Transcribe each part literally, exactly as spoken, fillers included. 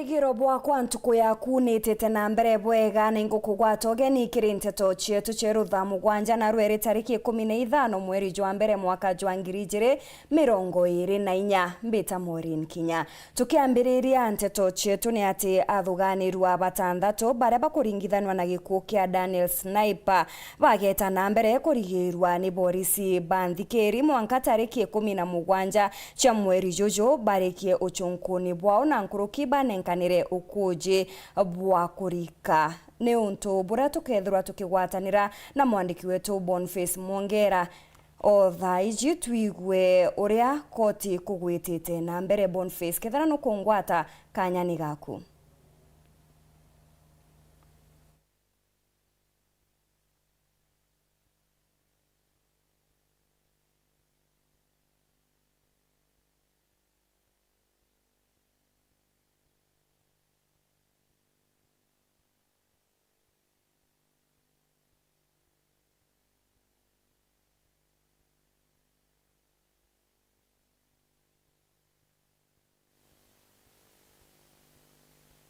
Giro bwakwa ntuku yaku nitite na mbere bwega, na ingukugwata ugeni kiri nteto cietu cia rutha mugwanja na rweri tariki ikumi na ithano mweri jwa mbere mwaka jwa ngiri ijiri mirongo iri na inya. Mbita Maureen Kinya. Tukiambiriria nteto cietu ni ati athuganirwa batanthatu baria bakuringithanwa na gikuu kia Daniel Sniper bageta na mbere kurigirwa ni borisi ba nthikiri mwanka tariki ikumi na mugwanja cia mweri juju barikie uchunkuni bwao na nkuruki banenkanire ukuji bwa kurika. Ni untu buria tukethirwa tukigwatanira na mwandiki wetu Boniface Mwongera. O thaa iji twigue uria koti kugwitite na mbere. Boniface, kethira nukungwata, kanya ni gaku.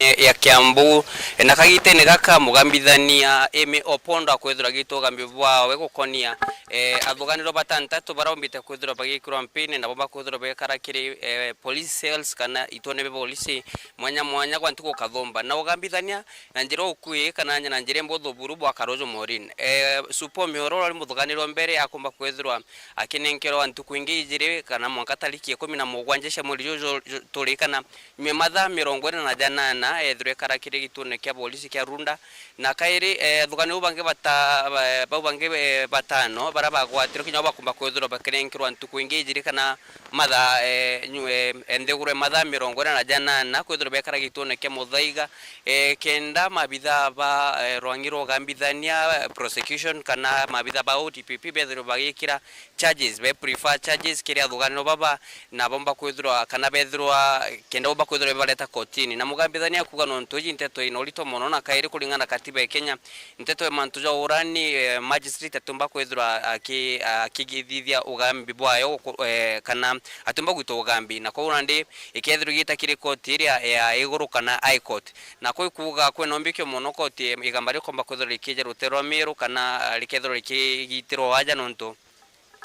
E, ya Kiambu. E, na kagitene gaka mugambithania Amy Opondo akwithirwa agita ugambi bwawe gukonia, e, athuganirwa batantatu baria bombite kwithirwa bagikirwa mpini, nabo bakwithirwa bekara kiri, e, police cells kana itone bia polisi mwanya mwanya gwa ntuku kathumba. Na ugambithania na njira ukui kana na njira imbuthu buru bwa Karuju Maureen. E, Supo Mioro uria uri muthuganirwa mbere akumba kwithirwa akinenkerwa ntuku ingi ijiri kana mwanka tariki ikumi na mugwanja cia mweri juju ju-, turi kana nyuma mathaa mirongo ina na janana ethirwe ekara kiri gitune kia polisi kia Runda. Na kairi, e, athugani bau bangi bata-, ba-, bau bangi, e, batano baria bagwatirwe kinya bo bakumba kwithirwa bakinenkerwa ntuku ingi ijiri kana mathaa, e, nyu-, e, e, nthiguru ya mathaa mirongo ina na janana kwithirwa bekara gitune kia muthaiga, e, kenda mabitha ba, e, rwangi rwa ugambithania, e, prosecution kana mabitha ba O D P P bethirwe bagikira charges, be prefer charges kiri athuganirwa baba, na bomba kwithirwa kana bethirwa kenda bomba kwithirwa bebareta kotini. Na mugambithania akuga nontu iji nteto ina urito mono na kairi kuringana na katiba ya Kenya, nteto ya mantu ja urani, eh, magistrate atiumba kwithirwa aki-, akigithithia ugambi bwayo ku-, eh, kana atiumba gwita ugambi. Na kwou nandi ikethirwa igita kiri koti iria ya iguru kana High Court. Na kwou ikuuga kwina umbikio mono koti igamba rikomba kwithirwa rikija rutere rwa Miru kana, ah, rikethirwa rikigitirwa waja nontu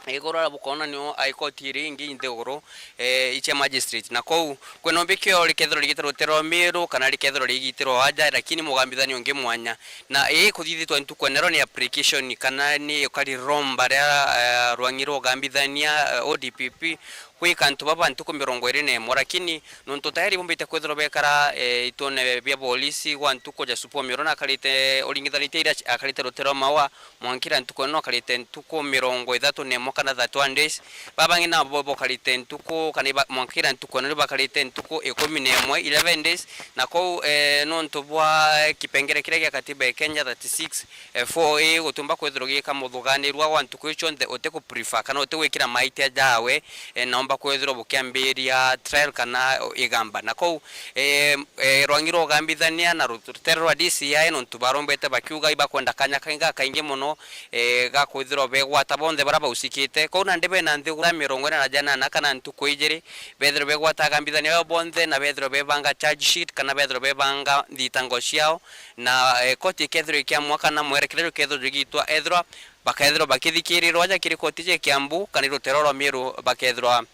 iguru aria bukoona nio High Court iri ingi nthiguru, eh, icia magistrate. Na kwou kwina umbikio rikethirwa rigita rutere rwa Miru kana rikethirwa rigitirwa waja, lakini mugambithania ungi mwanya. Na ii kuthithitwa ntuku ya nero ni application kana ni ukari romba ria, eh, rwangi rwa ugambithania, eh, O D P P, gwika antu baba ntuku mirongo iri na imwe, lakini nontu tayari bombite kwithirwa bekara, eh, itune bia polisi gwa ntuku ja Supo Miru na akarite uringithanitie iria akarite rutere rwa Maua, mwankira ntuku ino akarite ntuku mirongo ithatu na imwe kana thirty-one days. Baba bangi nabo bokarite ntuku, kana iba-, mwankira ntuku ino bakarite ntuku ikumi na imwe, eleven days. Na kou, eh, nontu bwa kipengere kiria gia katiba ya Kenya thirty-six, eh, four A, gutumba kwithirwa giika muthuganirwa gwa ntuku icio nthe uti ku prefer kana uti gwikira maitia jawe, eh, naumba kwithirwa bukiambiria trial kana igamba. Na kou, eh, eh, rwangi rwa ugambithania na ru-, rutere rwa D C I nontu barombete bakiuga ibakwenda kanya kaingi gakaingi mono, eh, ga kwithirwa begwata bonthe baria bausikite. Kou nandi bena nthiguru mirongo ina na janana kana ntuku ijiri, bethirwe begwata agambithania bao bonthe na bethirwe bebanga charge sheet kana bethirwe bebanga nthitango ciao, na, eh, koti ikethirwa ikiamua kana mwerekererio ikethirwa igitwa, ethirwa bakethirwa bakithikirirwa aja kiri koti ja Kiambu kana i rutere rwa Miru bakethirwa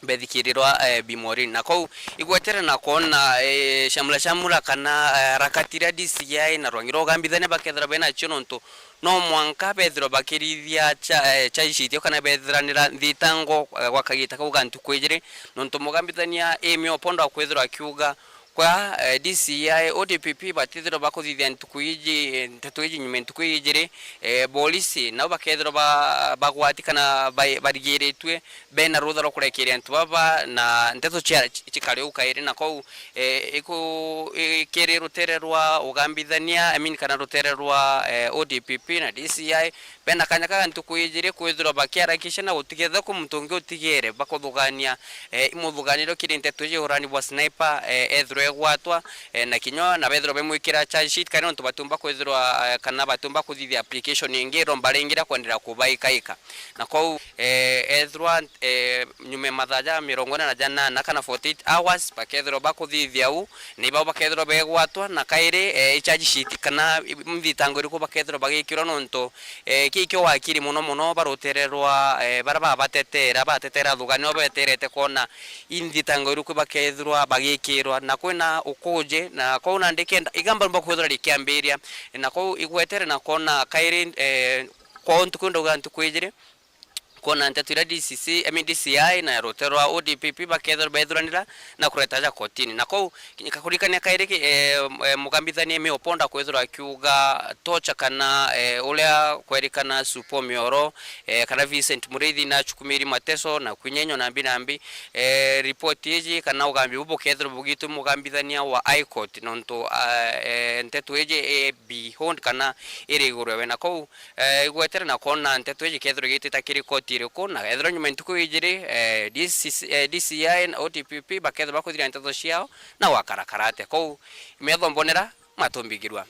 bethikirirwa, eh, Bi Maureen. Na kou igwetere na kwona, eh, shamula shamula kana, eh, harakati iria D C I na rwangi rwa ugambithania bakethirwa benacio nontu no mwanka bethirwa bakirithia cha-, eh, charge sheet io kana bethiranira nthitango, eh, gwa kagita kau ga ntuku ijiri, nontu mugambithania Amy Opondo akwithirwa akiuga kwa, eh, D C I, O D P P batithirwa bakuthithia ntuku iji, eh, nteto iji nyuma ntuku ijiri, eh, polisi nao bakethirwa ba-, bagwati kana ba-, barigiritue bena rutha rwa kurekeria antu baba na nteto cia, cikari u kairi. Na kou, eh, iku-, i-, kiri rutere rwa ugambithania, I mean, kana rutere rwa, eh, O D P P na D C I, ena kanya ka ntuku ijiri kwithirwa bakiarakisha na gutigethwa kwi muntu ungi utigere bakuthugania, eh, imuthuganiro kiri nteto iji urani bwa Sniper, eh, ethirwa egwatwa, eh, na kinya na bethirwa bemwikira charge sheet, kana nontu batiumba kwithirwa, eh, kana batiumba kuthithia application ingi iromba ringi ria kwenderea kubaikaika. Na kou, eh, ethirwa, eh, nyuma ya mathaa ja mirongo ina na janana kana forty-eight hours, bakethirwa bakuthithia u, na ibao bakethirwa begwatwa, na kairi, eh, i charge sheet kana i, i mthitango iriku bakethirwa bagikirwa, nontu, eh, kii kio wakiri mono mono barutere rwa, eh, baria babatetera, batetera athugania, nio beterete kwona i nthitango iriku bakethirwa bagikirwa, na kwina ukuji, na kwou nandi kenda igamba riumba kwithirwa rikiambiria, na kwou igwetere na kwona kairi, eh, kwou ntuku ndauga ntuku ijiri, kwona nteto iria D C C, I mean, D C I na rute rwa O D P P bakethirwa bethuranira na kureta aja kotini. Na kou, kakurikania kairi ki, eh, eh, mugambithania Emmy Opondo akwithirwa akiuga Tocha kana, eh, uria kwerikana Supo Mioro, eh, kana Vincent Muriithi na Chukumiri Mateso na Kwinyenyo nambi nambi, eh, ripoti iji kana ugambi bu bukethirwa bugitwi mugambithania wa High Court, nontu, ah, eh, nteto iji i behold kana iri iguru ewe. Na kou, eh, igwetere na kwona nteto iji kethirwa igitita kiri koti iriku, na ethirwa nyuma ya ntuku ijiri, eh, D C C, eh, D C I na O D P P bakethirwa bakuthiria nteto ciao na gwakarakara atia. Kou, metho mbonera, matumbigirwa.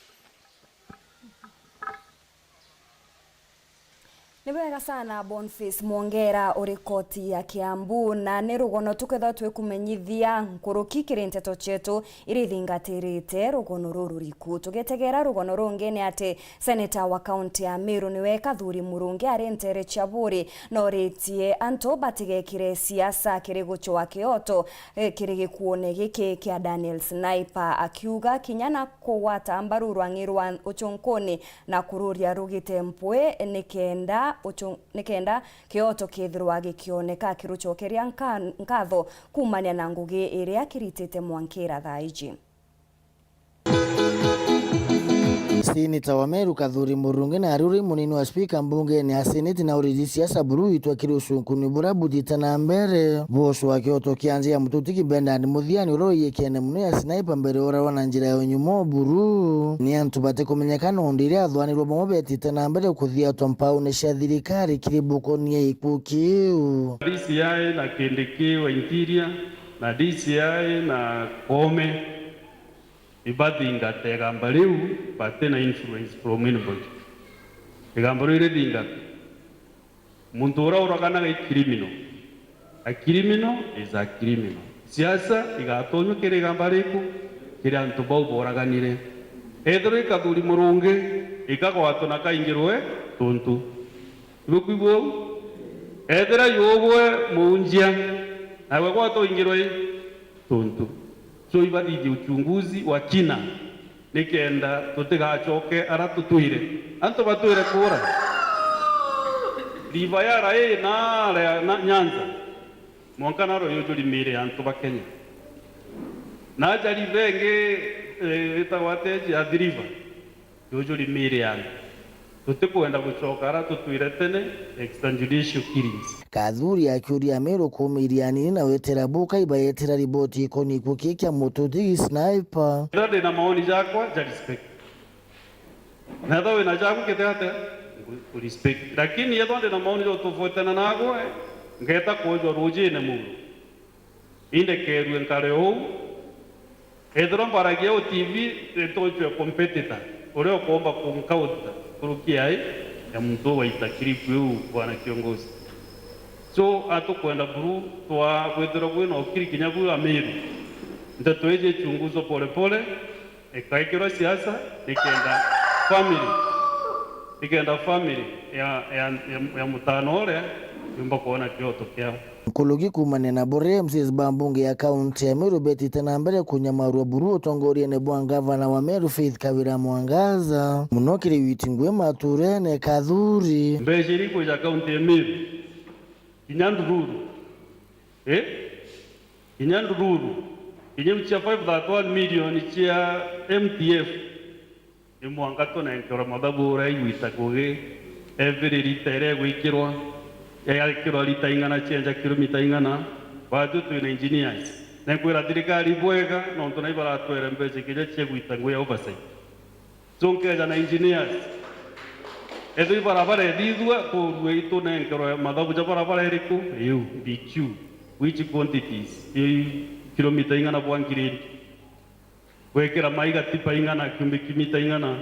Ni bwega sana, Boniface Mwongera, uri koti ya Kiambu, na ni rugono tukethirwa twikumenyithia nkuruki kiri nteto cietu iria ithingatirite rugono ruru riku. Tugitegera rugono rungi ni ati seneta wa kaunti ya Meru niwe Kathuri Murungi ari ntere cia Buri na oritie antu batigekire siasa kiri gucwa kioto, eh, kiri gikuone giki kia Daniel Sniper, akiuga kinya na kugwata mbaru rwang'i rwa ucunkuni na kururia rugite mpwi nikenda ucu-, nikenda kioto kethirwa gikioneka, akirucokeria nka-, nkatho kumania na ngugi iria kiritite mwankira thaa iji. Seneta wa Meru Kathuri Murungi na ari uri munini wa spika mbungene ya seneti na uriji siasa buru witwa kiri ucunkuni buria buthite na mbere bwocwa kioto kia nja ya mututi Kibendani Muthiani uria uiyikene muno ya Sniper mbere urarwa na njira ya unyumo buru ni antu batikumenyeka nondu iria athuanirwa bamwe betite na mbere kuthiatwa mpauni cia thirikari kiri bukonia gikuu kiu. D C I na Kindiki wa Interior na D C I na Koome ibathingate igamba riu bati na influence from anybody. Igamba riu rithingate. Muntu uria uraganaga i criminal. A criminal is a criminal. Siasa igatonywa kiri igamba riku? Kiri antu bau boraganire. Ethirwa i Kathuri Murungi, ikagwatwa na kaingirwe tuntu. Ibukwigua uu? Ethira yugwe muunjia, nawe gwatwa uingirwe i tuntu. So ibathithie uchunguzi wa kina nikenda tutigacoke ara tutwire. Antu batwire kuura. River Yala ii naria na Nyanza, mwanka naro yujuri miiri ya antu ba Kenya. Na aja river ingi, eh, itagwa atia iji, Athi River, yujuri miiri ya antu. Tutikwenda gucoka ara tutwire tene, extrajudicial killings. Kathuri akiuria Ameru kuumiria anini na wetera buka ibayetera riboti ikoni gikuu kii kia mututi Sniper. Ethirwa ndi na maoni jakwa ja respect. Na ethirwa wina jaku kiti atia? Ngu-, ngu respect. Lakini ethirwa ndi na maoni ja utofautiana nagwe, ngeta kwojwa rujine muru. Indekerue nkare uu. Ethirwa mbaragia uu T V, itochwe competitor uria ukomba kunkauta nkuruki ai ya muntu uu waita clip iu, bwana kiongozi. So, atukwenda buru twa kwithirwa kwina ukiri kinya bu Ameru. Nteto iji ichunguzwe pole pole, ikaikirwa siasa, nikenda family, nikenda family ya, ya, ya, ya mutano uria yumba kwona kioto kiao. Nkuruki kuumania na buria M C As ba mbunge ya kaunti ya Meru betite na mbere kunyamarua buru utongoriene bwa ngavana wa Meru Faith Kawira Mwangaza, muno kiri witi ngui maturene Kathuri. Mbeca iria ikwija kaunti ya Meru, kinya ndururu, eh? Kinya ndururu, kinya iu cia five thirty-one million cia M T F, ni mwanka tunenkerwe mathabu uria igwita ngugi, every lita iria igwikirwa, yagikirwa lita ing'ana, cienja kilomita ing'ana, batwi twina engineers. Na nkwira thirikari bwega, nontu nai baratwere mbeca kinya cia gwita ngugi ya oversight. So nkeja na engineers, Ethirwa i barabara ithithua, kurue itunenkerwe mathabu ja barabara iriku? Iu, B Q, which quantities, i kilomita ing'ana bwa nkirindi? Gwikira maiga tipa ing'ana, cubic mita ing'ana,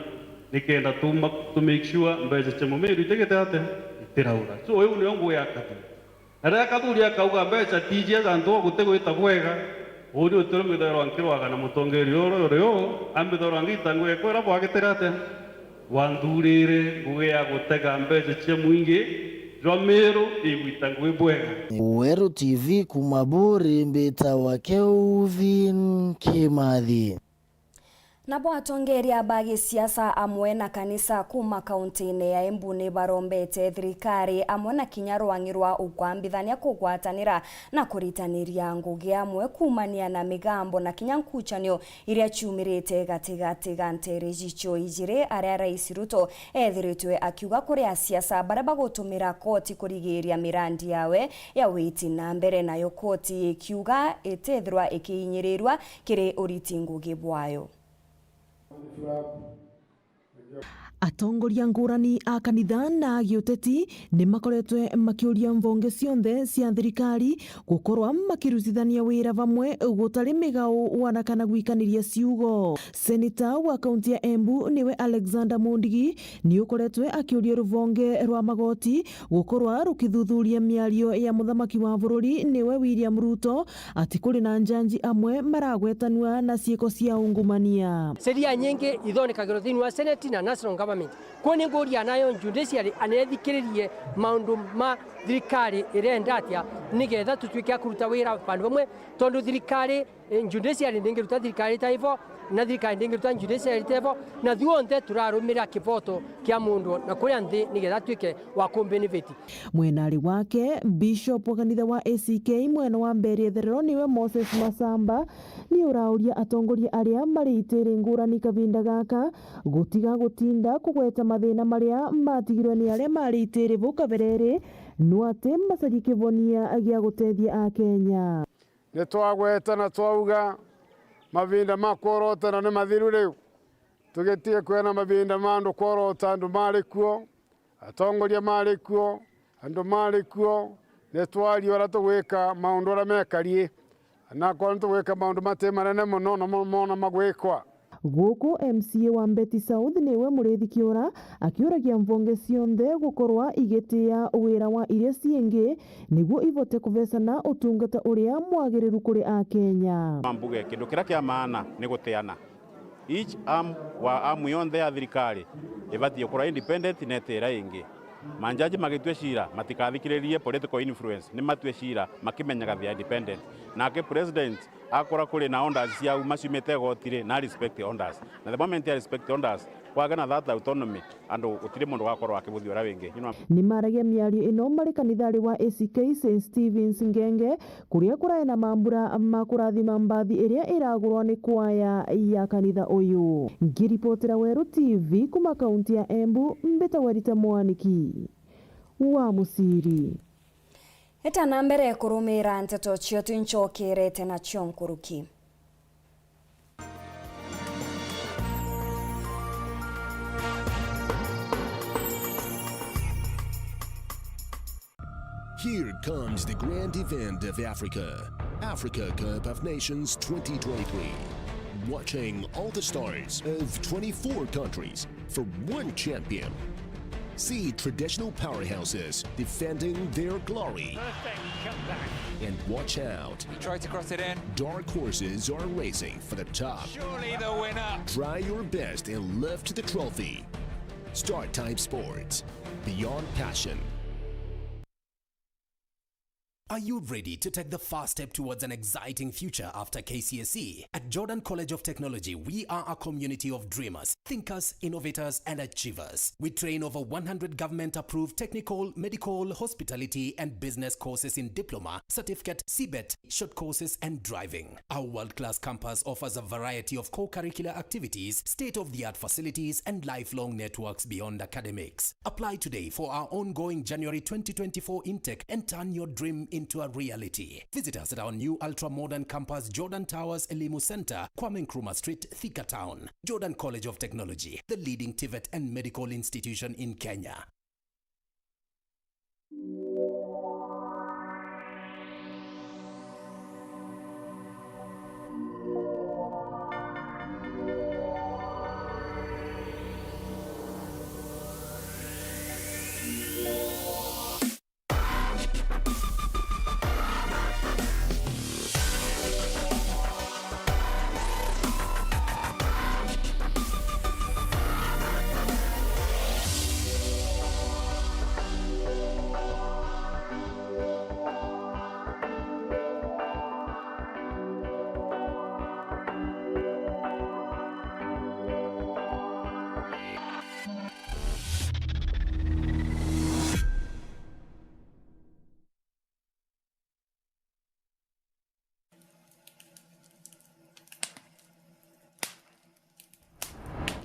nikenda tu ma-, to make sure mbeca cia Mumiru itigite atia? Itiraura. So, iu nio ngugi ya Kathuri. Na riria Kathuri akauga mbeca tiji antu gutigwita bwega, uuni uti uri mithairwa nkirwaga na mutongeria uri uri uu, ambithairwa ngita ngugi kwira bwagitire atia? Bwanthuurire ngugi ya gutega mbeca cia mwingi jwa Miru igwita ngugi bwega. Weru T V kuuma Buuri, mbitawa Kelvin Kimathi. Nabo atongeria ba gisiasa amwe na kanisa kuuma kauntiine ya Embu ni barombete thirikari amwe na kinya rwang'i rwa ukwambithania kugwatanira na kuritaniria ngugi amwe kuumania na migambo na kinya nkuchanio iria ciumirite gatigati ga nteere icio ijiri, aria Rais Ruto ethiritwe akiuga kuri asiasa baria bagutumira koti kurigiiria mirandi yawe ya witi na mbere, nayo koti ikiuga itethirwa ikiinyirirua kiri uriti ngugi bwayo. Atongoria ngurani a kanitha na a giuteti ni makoretwe makiuria mvonge cionthe cia thirikari gukorwa makirutithania wira vamwe gutari migao wana kana gwikaniria ciugo. Seneta wa kaunti ya Embu niwe Alexander Mundigi ni ukoretwe akiuria ruvonge rwa magoti gukorwa rukithuthuria miario ya muthamaki wa bururi niwe William Ruto ati kuri na njanji amwe maragwetanua na ciiko cia ungumania. Sheria nyingi ithondekagirwo thiini wa Senate na National Government. Kwou ni nguria nayo Judiciary anethikiririe maundu ma thirikari irenda atia, nigetha tutuike a kuruta wira vandu vamwe, tondu thirikari, eh, Judiciary ndingiruta thirikari ta ivo, na thirikari ndingiruta Judiciary ta ivo, na thuonthe turarumira kivoto kia mundu na kuria nthi nigetha atuike wa kumbenefit. Mwenari wake, Bishop wa kanitha wa A C K mwena wa Mbeere Itherero niwe Moses Masamba, ni urauria atongoria aria mari itiri ngurani kavinda gaka gutiga gutinda kugweta mathina maria matigirwe ni aria mari itiri vau kabere ri, no ati macarie kivonia gia gutethia Akenya. Ni twagweta na twauga mavinda ma kworotana ni mathiru riu. Tugitige kwena mavinda ma andu kworota andu mari kuo, atongoria mari kuo, andu mari kuo. Ni twaria uria tugwika maundu aria mekari, na akorwo ni tugwika maundu mati manene mono na mo-, mona magwikwa. Guku M C A wa Mbeti South niwe Muriithi Kiura akiuragia mvonge cionthe gukorwa igitia wira wa iria ciingi niguo ivote kuvecana utungata uria mwagiriru kuri Akenya. Mbuge kindu kiria kia maana ni gutiana. Each arm wa arm yonthe ya thirikari ibatiĩ gũkorwo independent na ĩtĩ ĩrĩa ĩngĩ. Manjaji magĩtua cira, matikathikĩrĩrie political influence, nĩ matue cira makimenyaga they are independent. Nake president akora kũrĩ na orders cia uma ciumĩte igoti-rĩ, na respect orders. Na the moment ya respect orders, kwagĩa na that autonomy, andũ gũtirĩ mũndũ ũgakorwo akĩbũthia ũrĩa wĩngĩ. You know? Nĩ maragia mĩario ĩno marĩ kanithari wa A C K Saint Stephen's Ngenge, kuria kurae na mambura ma kurathima mbathi iria iragurwa ni kwaya ya kanitha uyu. Ngiripotera Weru T V kuma kaunti ya Embu, mbitagwa Rita Mwaniki wa Musiri. Eta na mbere kurumira nteto cio twinchokerete nacio nkuruki. Here comes the grand event of Africa, Africa Cup of Nations twenty twenty-three. Watching all the stars of twenty-four countries for one champion. See traditional powerhouses defending their glory. Perfect comeback. And watch out. He tried to cross it in. Dark horses are racing for the top. Surely the winner. Try your best and lift the trophy. Start Time Sports. Beyond passion. Are you ready to take the first step towards an exciting future after K C S E? At Jordan College of Technology, we are a community of dreamers, thinkers, innovators, and achievers. We train over one hundred government-approved technical, medical, hospitality, and business courses in diploma, certificate, C bet, short courses, and driving. Our world-class campus offers a variety of co-curricular activities, state-of-the-art facilities, and lifelong networks beyond academics. Apply today for our ongoing January twenty twenty-four intake and turn your dream into a reality. Visit us at our new ultra-modern campus, Jordan Towers Elimu Center, Kwame Nkrumah Street, Thika Town. Jordan College of Technology, the leading TVET and medical institution in Kenya.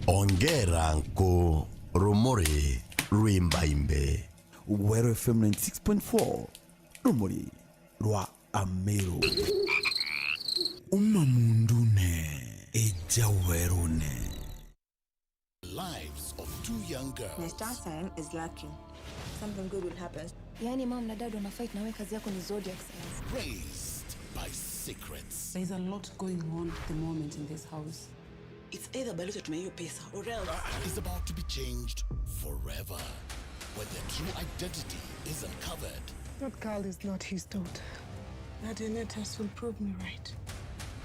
Ongera nku rumuri rwimbaimbe. Weru F M ninety six point four, rumuri rwa Ameru. Uma mundune, ija werune. Lives of two young girls. My star sign is lucky. Something good will happen. Yaani mom na dad wana fight na wewe kazi yako ni zodiac signs. Raised by secrets. There's a lot going on at the moment in this house. It's either Baluta tumia hiyo pesa or else. Is about to be changed forever when their true identity is uncovered. That girl is not his daughter. That D N A test will prove me right.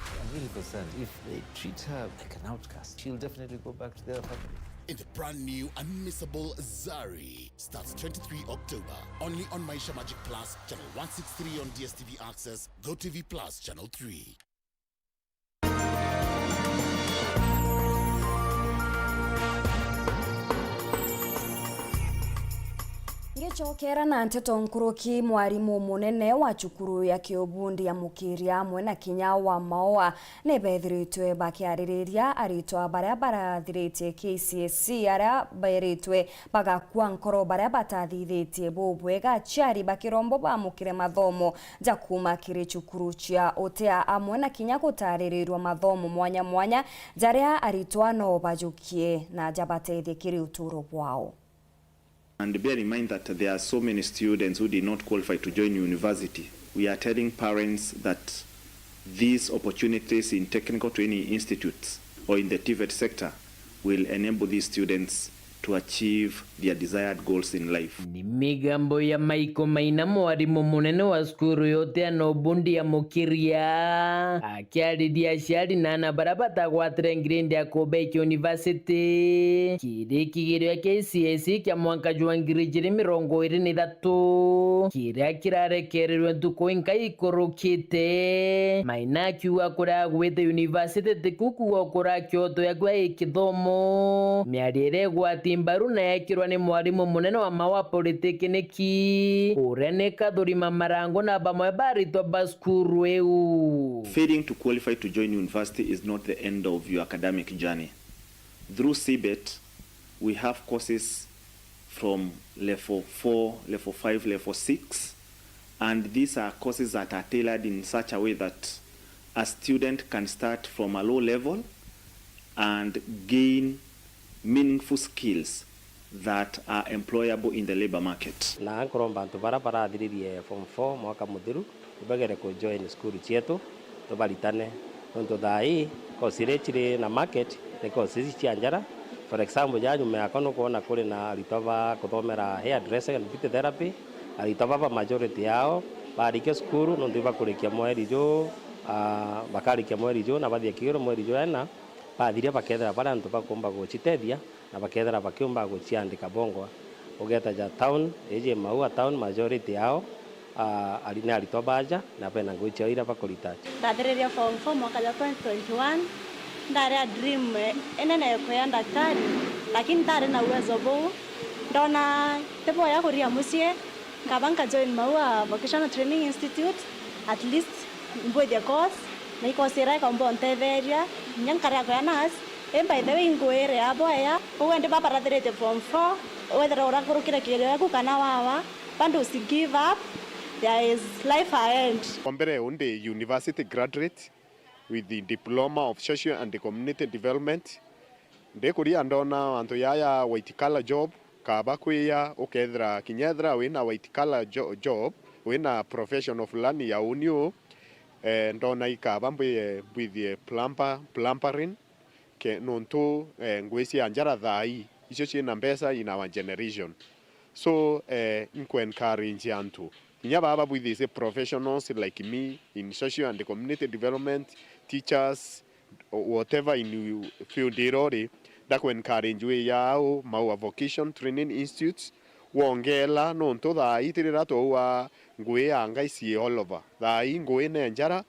I'm really concerned. If they treat her like an outcast, she'll definitely go back to their family. In the brand new Unmissable Zari starts twenty-three October, only on Maisha Magic Plus, channel one six three on D S T V Access, Go T V Plus, channel three. Ngicokera na nteto nkuruki, mwarimu munene wa cukuru ya kiubundi ya Mukiria amwe na kinya wa Maua ni beethiritwe bakiaririria aritwa baria barathiritie K C S E aria beeritwe bagakua nkoro baria batathithitie bubwega aciari ba kirombo bamukire mathomo ja kuuma kiri cukuru cia utea amwe na kinya gutaririrua mathomo mwanya mwanya jaria aritwa no bajukie na jabatethie kiri uturo bwao. And bear in mind that there are so many students who did not qualify to join university. We are telling parents that these opportunities in technical training institutes or in the TVET sector will enable these students to achieve their desired goals in life. Ni migambo ya Michael Maina, mwarimu munene wa cukuru ya utea na ubundi ya Mukiria, akiariria aciari na ana baria batagwatire grade ya kubekia university. Kiri kigerio K C S E kia mwanka jwa ngiri ijiri mirongo iri na ithatu, kiria kirarekererwe ntuku inkai ikurukite, Maina akiuga kuria agwite university tiku kuuga kuria kioto yaku ya kithomo. Miario iria igwati mbaru na yekirwa ni mwarimu munene wa Maua Polytechnic, uria ni Kathurima Marango na bamwe ba aritwa ba cukuru iu. Failing to qualify to join university is not the end of your academic journey. Through CBET, we have courses from level four, level five, level six, and these are courses that are tailored in such a way that a student can start from a low level and gain meaningful skills that are employable in the labor market. Na nkuromba antu baria barathiririe form four mwaka muthiru, ibagere ku join cukuru cietu, tubaritane. Nontu thaa ii, course iria ciri na market ni course ici cia njara. For example, ja nyuma yakwa nukwona kuri na aritwa ba kuthomera hair dressing and beauty therapy. Aritwa baba majority yao barikia cukuru, nontu ibakurikia mweri juu, ah, bakarikia mweri juu na bathie kiguru mweri juu ena, bathiria bakethira bari antu bakumba gucitethia. Na bakethira bakiumba guciandika bongwa. Ugeta ja town, iji Maua town, majority yao, ah, ari-, ni aritwa baja, na bena ngugi ciao iria bakurita. Ndathiriria form four mwaka jwa twenty twenty-one, ndari a dream, eh, inene ya kuya daktari, lakini ntari na uwezo buu. Ndona ti bwega kuria mucii, nkaba nka join Maua Vocational Training Institute, at least mbwithie course, na i course iria ikaumba untetheria, inya nkaria kuya nurse. Ii by the way, ingwire abwaya, kou endi baba barathiritie form four, wethira urakurukire kigerio giaku kana wawa, bado usi give up, There is life ahead. Kwa mbere, u ndi university graduate with the diploma of social and community development. Ndikuria ndona antu yaya white collar job, kaba kwia ukethira kinya ethira wina white collar jo-, job, wina professional fulani ya uni u, eh, ndona ikaba mbwi-, mbwithie plumber, plumbering, ke-, nontu, eh, ngui cia njara thaa ii, icio ciina mbeca in our generation. So, eh, nku encourage antu, kinya baba bwithise professionals like me in social and community development, teachers, whatever in field iro ri, ndaku encourage wi yao, Maua Vocation Training Institute, wongela, nontu thaa ii tirira twaua ngui ya Ngai cii all over. Thaa ii ngui ne njara,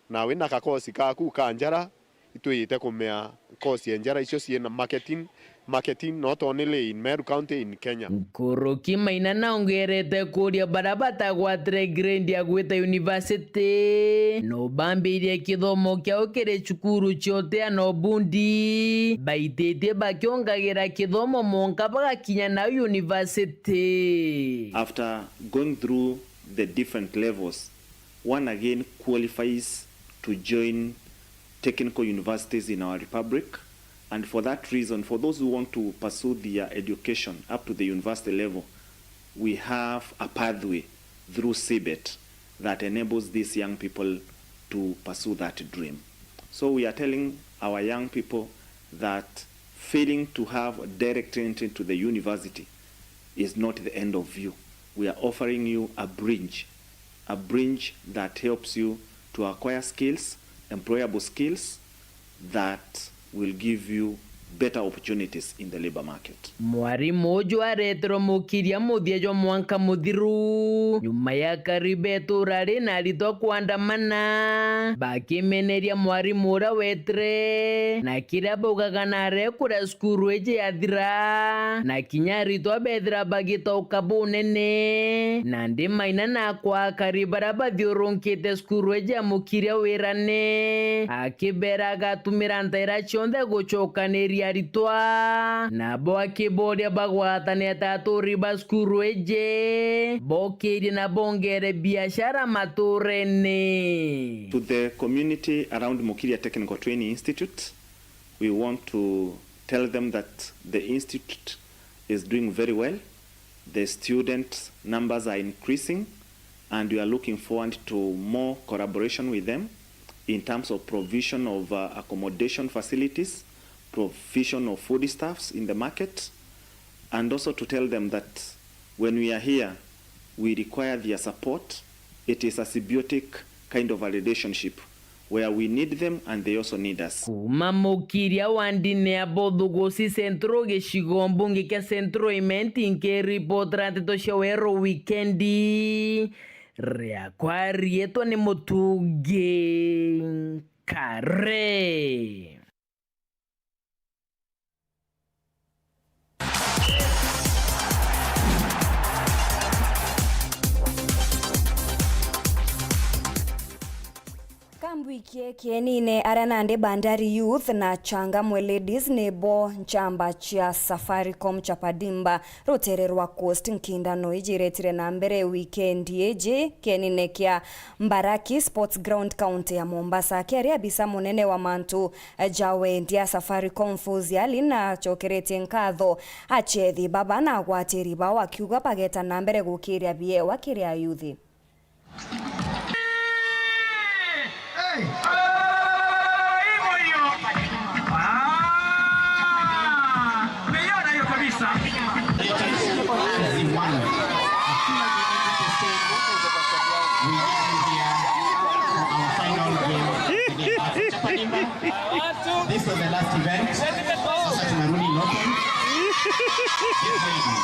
na wina kakosi kaku ka njara, itwiyite kumea kosi ya njara icio ciina marketing, marketing not only in Meru County, in Kenya. Nkuruki Maina naongerete kuuria baria batagwatire grade ya gwita university, no bambirie kithomo kiao kiri cukuru cia Otea na Obundi, baititie bakiungagira kithomo mwanka bagakinya nao university. After going through the different levels, one again qualifies to join technical universities in our republic, and for that reason, for those who want to pursue their education up to the university level, we have a pathway through CBET that enables these young people to pursue that dream. So we are telling our young people that failing to have direct entry to the university is not the end of you. We are offering you a bridge, a bridge that helps you to acquire skills, employable skills that will give you better opportunities in the labor market. Mwarimu uju areterwe mukiria muthia jwa mwanka muthiru, nyuma ya Kariba itura ri na aritwa kwandamana, bakimeneria mwarimu uria wetire, na kiria baugaga na arekuria cukuru iji yathira, na kinya aritwa bethira bagitauka bunene. Nandi Maina na akwa akari baria bathiurunkite cukuru iji ya mukiria wirane, akibera agatumira ntaira cionthe gucokaniria aritwa, nabo akiboria bagwatane ata aturi ba cukuru iji, bokirie na bongere biashara maturene. To the community around Mukiria Technical Training Institute, we want to tell them that the institute is doing very well. The student numbers are increasing, and we are looking forward to more collaboration with them in terms of provision of, uh, accommodation facilities, provision of foodstuffs in the market, and also to tell them that when we are here, we require their support. It is a symbiotic kind of a relationship where we need them and they also need us. Kuuma mukiria wa ndini ya Bothugusi Central, gicigo mbunge kia Central Imenti, nkiripotera nteto cia Weru Wikendi, riakwa riitwa ni Mutungi Kare. Kambwikie kienine aria nandi Bandari Youth na Changamwe Ladies nibo nchamba cia Safaricom Chapadimba rutere rwa Coast. Nkindano iji iretire na mbere wikendi iji kienine kia Mbaraki Sports Ground, kaunti ya Mombasa. Akiaria abisa munene wa mantu ja wendia Safaricom Fauzi Ali nacokeretie nkatho achethi baba na agwatiri bao, akiuga bageta na mbere gukiria biewa kiri ayuthi. Hey! Ah, hivyo hiyo. Ah, umeiona hiyo kabisa. Let us as one. We are here for our final game. This was the last event. Sasa tunarudi Norton. Get ready.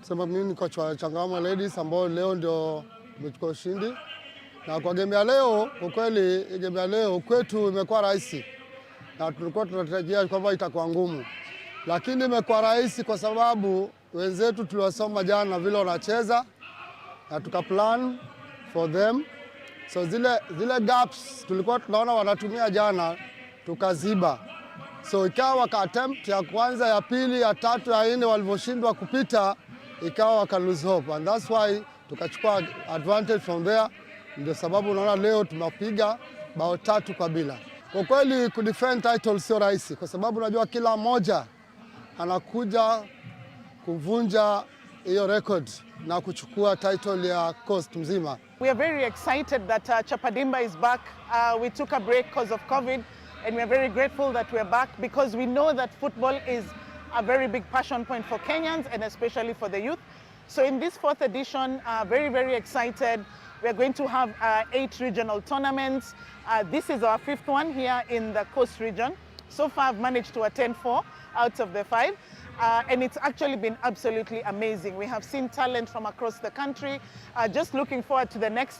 Sema mimi ni coach wa Changamwe Ladies ambao leo ndio tumechukua ushindi. Na kwa game ya leo, ukweli game ya leo kwetu imekuwa rahisi. Na tulikuwa tunatarajia kwamba itakuwa ngumu. Lakini imekuwa rahisi kwa sababu Wenzetu tuliwasoma jana vile wanacheza na tuka plan for them. So zile, zile gaps tulikuwa tunaona wanatumia jana, tukaziba. So ikawa waka attempt ya kwanza, ya pili, ya tatu, ya nne, walivyoshindwa kupita, ikawa waka lose hope. And that's why tukachukua advantage from there. Ndio sababu unaona leo tumepiga bao tatu kwa bila. Kwa kweli, kudefend title sio rahisi, kwa sababu unajua kila mmoja anakuja kuvunja hiyo record na kuchukua title ya coast mzima. We are very excited that uh, Chapadimba is back. Uh, we took a break because of COVID, and we are very grateful that we are back because we know that football is a very big passion point for Kenyans and especially for the youth. So in this fourth edition, uh, very, very excited. We are going to have uh, eight regional tournaments. Uh, this is our fifth one here in the Coast region. So far, I've managed to attend four out of the five, uh, and it's actually been absolutely amazing. We have seen talent from across the country. Uh, just looking forward to the next